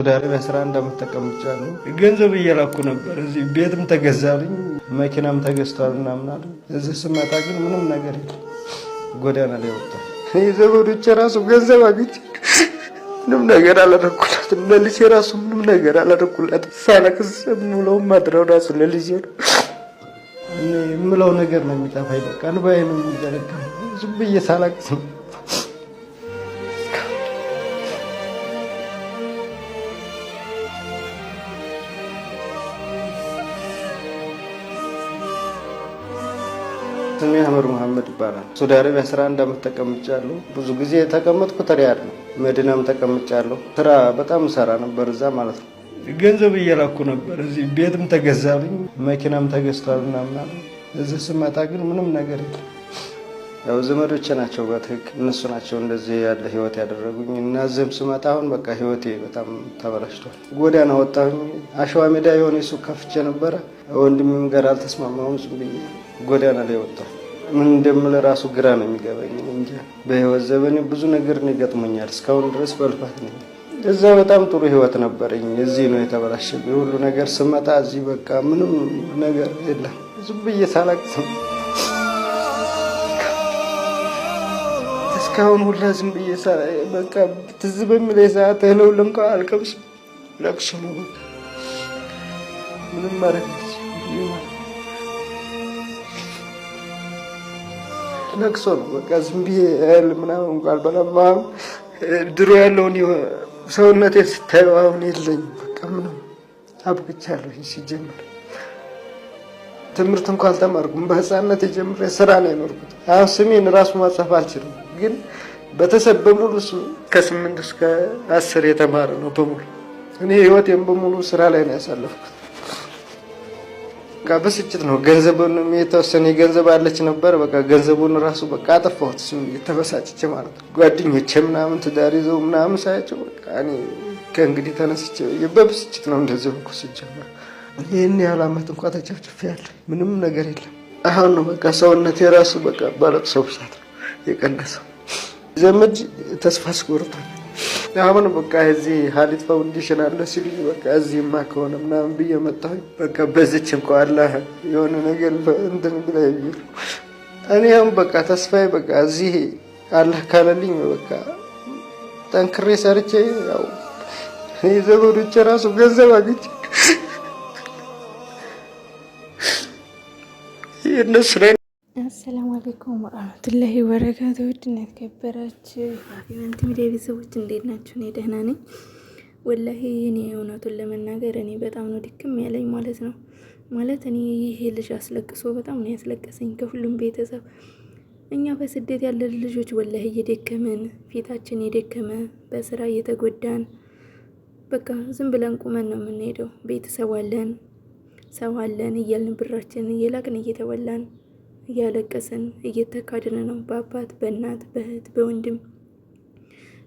ሳውዲ አረቢያ 11 ዓመት ተቀምጫለሁ። ገንዘብ እየላኩ ነበር። እዚህ ቤትም ተገዛልኝ፣ መኪናም ተገዝቷል ምናምን አለ። እዚህ ስመጣ ግን ምንም ነገር የለም። ጎዳና ላይ ወጣ። የዘመዶቼ ራሱ ገንዘብ አግኝቼ ምንም ነገር አላደረኩላትም። ለልጄ ራሱ ምንም ነገር አላደረኩላትም። ሳለቅስ የምውለው ማድረው ራሱ ለልጄ ነው። እኔ የምለው ነገር ነው የሚጠፋኝ። በቃ እንባዬ ነው የሚዘረጋው። ዝም ብዬ ሳለቅስ ነው። ስሜ አህመድ መሐመድ ይባላል። ሳውዲ አረቢያ 11 ዓመት ተቀምጫለሁ። ብዙ ጊዜ የተቀመጥኩት ሪያድ ነው። መዲናም ተቀምጫለሁ። ስራ በጣም ሰራ ነበር እዛ ማለት ነው። ገንዘብ እየላኩ ነበር። እዚህ ቤትም ተገዛልኝ፣ መኪናም ተገዝቷል ምናምን አለ። እዚህ ስመጣ ግን ምንም ነገር የለም። ያው ዘመዶቼ ናቸው በትክክል እነሱ ናቸው እንደዚህ ያለ ህይወት ያደረጉኝ እና እዚህም ስመጣ አሁን በቃ ህይወቴ በጣም ተበላሽቷል። ጎዳና ወጣሁኝ። አሸዋ ሜዳ የሆነ ሱቅ ከፍቼ ነበረ። ወንድሜም ጋር አልተስማማሁም። ዝም ብዬ ጎዳና ላይ ወጣሁ። ምን እንደምል ራሱ ግራ ነው የሚገባኝ። እንጂ በህይወት ዘመኔ ብዙ ነገር ነው ይገጥሞኛል። እስካሁን ድረስ በልፋት ነኝ። እዛ በጣም ጥሩ ህይወት ነበረኝ። እዚህ ነው የተበላሸብኝ ሁሉ ነገር። ስመጣ እዚህ በቃ ምንም ነገር የለም። ዝም ብዬ ሳላቅስ እስካሁን ሁላ ዝም ብዬ በቃ ትዝ በሚለኝ ሰዓት እህል እንኳ አልቀምስም። ለቅሶ ነው በቃ ምንም ማድረግ ለቅሶ ነው በቃ ዝም ብዬ እህል ምናምን እንኳ አልበላም። አሁን ድሮ ያለውን ሰውነቴ ስታየው አሁን የለኝም። በቃ ምንም አብቅቻለሁ። ሲጀምር ትምህርት እንኳ አልተማርኩም። በህፃንነት የጀምሬ ስራ ነው የኖርኩት። አሁን ስሜን ራሱ ማጻፍ አልችልም፣ ግን ቤተሰብ በሙሉ ከ8 እስከ 10 የተማረ ነው በሙሉ። እኔ ህይወቴን በሙሉ ስራ ላይ ነው ያሳለፍኩት። በቃ ብስጭት ነው። ገንዘቡን የተወሰነ ገንዘብ አለች ነበር። በቃ ገንዘቡን ራሱ በቃ አጠፋሁት። እሱን የተበሳጭቼ ማለት ነው። ጓደኞቼ ምናምን ትዳር ይዘው ምናምን ሳያቸው በቃ እኔ ከእንግዲህ ተነስቼ በብስጭት ነው እንደዚህ ሆንኩ። ሲጀመር ይህን ያህል ዓመት እንኳ ተጨፍጭፌያለሁ። ምንም ነገር የለም። አሁን ነው በቃ ሰውነቴ የራሱ በቃ ባለቅሶ ብዛት ነው የቀነሰው። ዘመድ ተስፋ አስቆርጧል። አሁን በቃ እዚህ ሀሊት ፋውንዴሽን አለ ሲሉኝ በቃ እዚህማ ከሆነ ምናምን ብዬ መጣሁኝ። በቃ በዚች እንኳ አላህ የሆነ ነገር እንትን ብላ እኔ አሁን በቃ ተስፋዬ በቃ እዚህ አላህ ካለልኝ በቃ ጠንክሬ ሰርቼ ያው የዘመዶቼ ራሱ ገንዘብ አግኝቼ የእነሱ ላይ አሰላሙ አለይኩም ወራህመቱላሂ ወበረካቱ። ውድና የተከበራችሁ የኢቨንት ሚዲያ ቤተሰቦች እንዴት ናችሁ? እኔ ደህና ነኝ። ወላሂ እኔ እውነቱን ለመናገር እኔ በጣም ነው ድክም ያለኝ ማለት ነው። ማለት እኔ ይሄ ልጅ አስለቅሶ በጣም ነው ያስለቀሰኝ። ከሁሉም ቤተሰብ እኛ በስደት ያለን ልጆች ወላሂ እየደከመን ፊታችን የደከመ በስራ እየተጎዳን በቃ ዝም ብለን ቁመን ነው የምንሄደው። ቤተሰብ አለን ሰው አለን እያልን ብራችንን እየላክን እየተበላን እያለቀስን እየተካድን ነው። በአባት በእናት በእህት በወንድም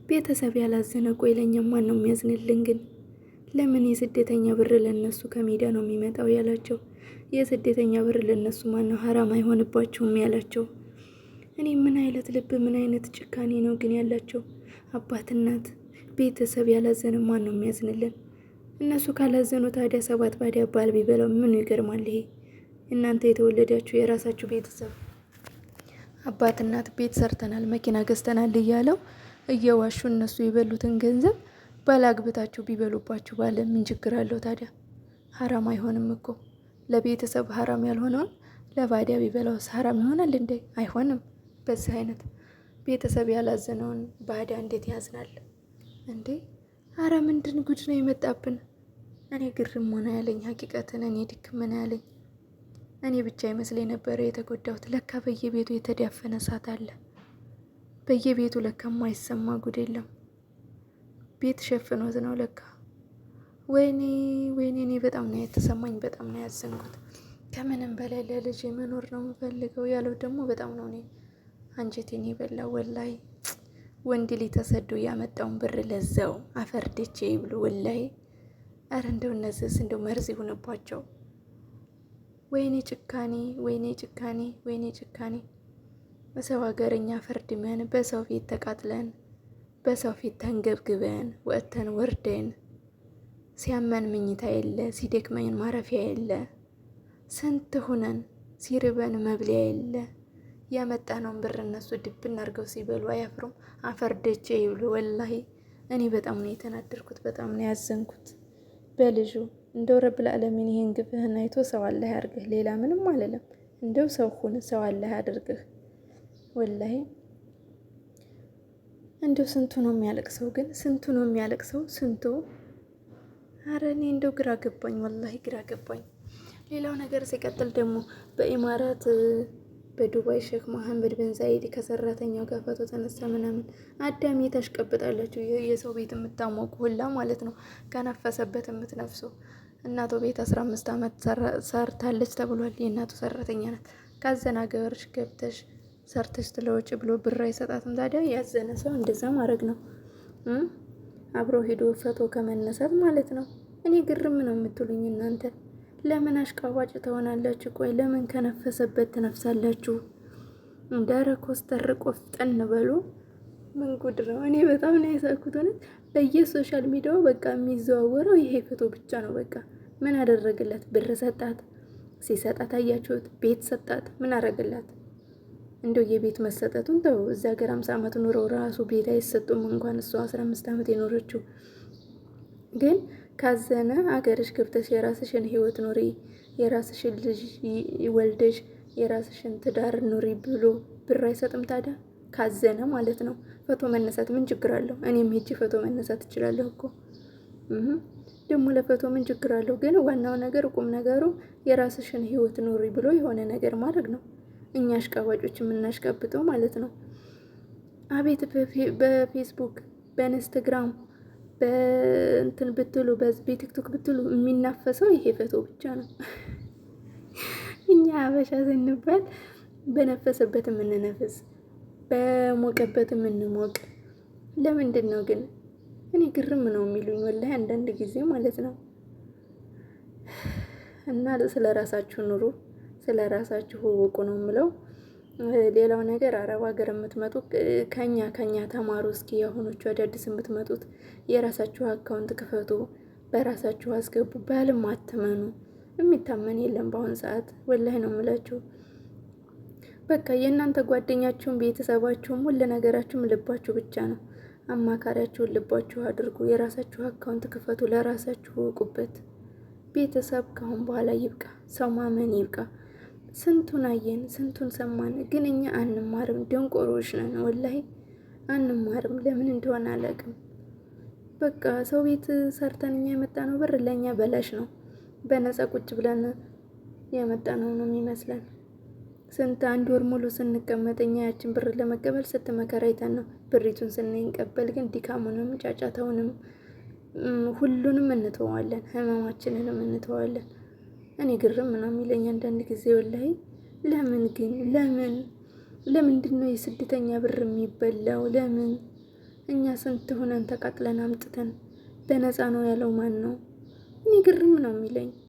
ቤተሰብ ያላዘነ ቆይ ለእኛ ማን ነው የሚያዝንልን? ግን ለምን የስደተኛ ብር ለነሱ ከሜዳ ነው የሚመጣው ያላቸው? የስደተኛ ብር ለነሱ ማን ነው ሀራም አይሆንባቸውም ያላቸው? እኔ ምን አይነት ልብ ምን አይነት ጭካኔ ነው ግን ያላቸው? አባት እናት ቤተሰብ ያላዘነ ማን ነው የሚያዝንልን? እነሱ ካላዘኑ ታዲያ ሰባት ባዲያ ባል ቢበላው ምኑ ይገርማል ይሄ? እናንተ የተወለዳችሁ የራሳችሁ ቤተሰብ አባት እናት ቤት ሰርተናል መኪና ገዝተናል እያለው እየዋሹ እነሱ የበሉትን ገንዘብ ባላግብታችሁ ቢበሉባችሁ ባለ ምን ችግር አለው ታዲያ? ሀራም አይሆንም እኮ ለቤተሰብ ሀራም ያልሆነውን ለባዲያ ቢበላውስ ሀራም ይሆናል እንዴ? አይሆንም። በዚህ አይነት ቤተሰብ ያላዘነውን ባዲያ እንዴት ያዝናል እንዴ? አረ ምንድን ጉድ ነው የመጣብን? እኔ ግርም ሆነ ያለኝ ሀቂቀትን እኔ ድክም ሆነ ያለኝ እኔ ብቻ ይመስለኝ ነበረ የተጎዳሁት። ለካ በየቤቱ የተዳፈነ እሳት አለ። በየቤቱ ለካ የማይሰማ ጉድ የለም። ቤት ሸፍኖት ነው ለካ። ወይኔ ወይኔ፣ እኔ በጣም ነው የተሰማኝ፣ በጣም ነው ያዘንኩት። ከምንም በላይ ለልጅ መኖር ነው የምፈልገው ያለው ደግሞ በጣም ነው እኔ አንጀቴን የበላው ወላይ። ወንድ ልጅ ተሰዶ ያመጣውን ብር ለዛው አፈርድቼ ይብሉ ወላይ። ኧረ እንደው እነዚህስ እንደው መርዝ ይሁንባቸው። ወይኔ ጭካኔ፣ ወይኔ ጭካኔ፣ ወይኔ ጭካኔ። በሰው ሀገርኛ ፈርድመን በሰው ፊት ተቃጥለን በሰው ፊት ተንገብግበን ወጥተን ወርደን ሲያመን ምኝታ የለ፣ ሲደክመን ማረፊያ የለ፣ ስንት ሁነን ሲርበን መብሊያ የለ። ያመጣነውን ብር እነሱ ድብን አድርገው ሲበሉ አያፍሩም? አፈር ደቼ ይብሉ። ወላሂ እኔ በጣም ነው የተናደርኩት፣ በጣም ነው ያዘንኩት በልጁ። እንደው ረብል ዓለሚን ይሄን ግፍህን አይቶ ሰው አላህ ያርግህ። ሌላ ምንም አልልም። እንደው ሰው ሁን፣ ሰው አላህ ያድርግህ። ወላሂ እንደው ስንቱ ነው የሚያለቅሰው፣ ግን ስንቱ ነው የሚያለቅሰው ስንቱ። አረ እኔ እንደው ግራ ገባኝ፣ ወላሂ ግራ ገባኝ። ሌላው ነገር ሲቀጥል ደግሞ በኢማራት በዱባይ ሼክ መሐመድ ብን ዛይድ ከሰራተኛው ጋር ፎቶ ተነሳ ምናምን። አዳሚ ታሽቀብጣላችሁ፣ የሰው ቤት የምታሞቁ ሁላ ማለት ነው፣ ከነፈሰበት የምትነፍሱ። እናቱ ቤት 15 ዓመት ሰርታለች ተብሏል። የእናቱ ሰራተኛ ናት። ካዘናገርሽ ገብተሽ ሰርተሽ ትለወጭ ብሎ ብር አይሰጣትም። ታዲያ ያዘነ ሰው እንደዛ ማድረግ ነው፣ አብሮ ሄዶ ፎቶ ከመነሳት ማለት ነው። እኔ ግርም ነው የምትሉኝ እናንተ። ለምን አሽቃባጭ ትሆናላችሁ? ቆይ ለምን ከነፈሰበት ትነፍሳላችሁ? ዳረ ኮስተር ቆፍጠን በሉ። ምን ጉድ ነው! እኔ በጣም ነው የሳኩት። ሆነ በየ social media ው በቃ የሚዘዋወረው ይሄ ፎቶ ብቻ ነው። በቃ ምን አደረገላት? ብር ሰጣት። ሲሰጣት አያችሁት? ቤት ሰጣት። ምን አደረገላት? እንደው የቤት መሰጠቱን ተው። እዛ ሀገር 50 ዓመት ኑረው ራሱ ቤት አይሰጡም እንኳን እሷ 15 ዓመት የኖረችው። ግን ካዘነ አገርሽ ገብተሽ የራስሽን ህይወት ኑሪ፣ የራስሽን ልጅ ወልደሽ የራስሽን ትዳር ኑሪ ብሎ ብር አይሰጥም ታዲያ? ካዘነ ማለት ነው። ፎቶ መነሳት ምን ችግር አለው? እኔም ሄጄ ፎቶ መነሳት እችላለሁ እኮ። ደግሞ ለፎቶ ምን ችግር አለው? ግን ዋናው ነገር ቁም ነገሩ የራስሽን ህይወት ኑሪ ብሎ የሆነ ነገር ማድረግ ነው። እኛ አሽቃባጮች የምናሽቃብጠው ማለት ነው። አቤት በፌስቡክ በኢንስትግራም በእንትን ብትሉ በቲክቶክ ብትሉ የሚናፈሰው ይሄ ፎቶ ብቻ ነው። እኛ ሀበሻ ስንባል በነፈሰበት የምንነፍስ በሞቀበት የምንሞቅ ለምንድን ነው ግን? እኔ ግርም ነው የሚሉኝ ወላሂ አንዳንድ ጊዜ ማለት ነው። እና ስለ ራሳችሁ ኑሩ፣ ስለ ራሳችሁ እወቁ ነው የምለው። ሌላው ነገር አረብ ሀገር የምትመጡ ከኛ ተማሩ እስኪ። የአሁኖቹ አዳዲስ የምትመጡት የራሳችሁ account ክፈቱ፣ በራሳችሁ አስገቡ። ባልም አትመኑ፣ የሚታመን የለም በአሁን ሰዓት ወላሂ ነው የምላችሁ። በቃ የእናንተ ጓደኛችሁም ቤተሰባችሁም ሁሉ ነገራችሁም ልባችሁ ብቻ ነው። አማካሪያችሁን ልባችሁ አድርጉ። የራሳችሁ account ክፈቱ፣ ለራሳችሁ እወቁበት። ቤተሰብ ካሁን በኋላ ይብቃ፣ ሰው ማመን ይብቃ። ስንቱን አየን፣ ስንቱን ሰማን፣ ግን እኛ አንማርም። ደንቆሮች ነን፣ ወላሂ አንማርም። ለምን እንደሆነ አላውቅም። በቃ ሰው ቤት ሰርተን እኛ የመጣነው ብር ለእኛ በላሽ ነው። በነፃ ቁጭ ብለን የመጣነው ነው የሚመስለን። ስንት አንድ ወር ሙሉ ስንቀመጥ እኛ ያችን ብር ለመቀበል ስትመከራ አይተን ነው። ብሪቱን ስንቀበል ግን ድካሙንም ጫጫታውንም ሁሉንም እንተዋለን፣ ህመማችንንም እንተዋለን። እኔ ግርም ነው የሚለኝ አንዳንድ ጊዜ ወላሂ። ለምን ግን ለምን ለምንድን ነው የስደተኛ ብር የሚበላው? ለምን እኛ ስንት ሆነን ተቃጥለን አምጥተን በነፃ ነው ያለው ማን ነው? እኔ ግርም ነው የሚለኝ።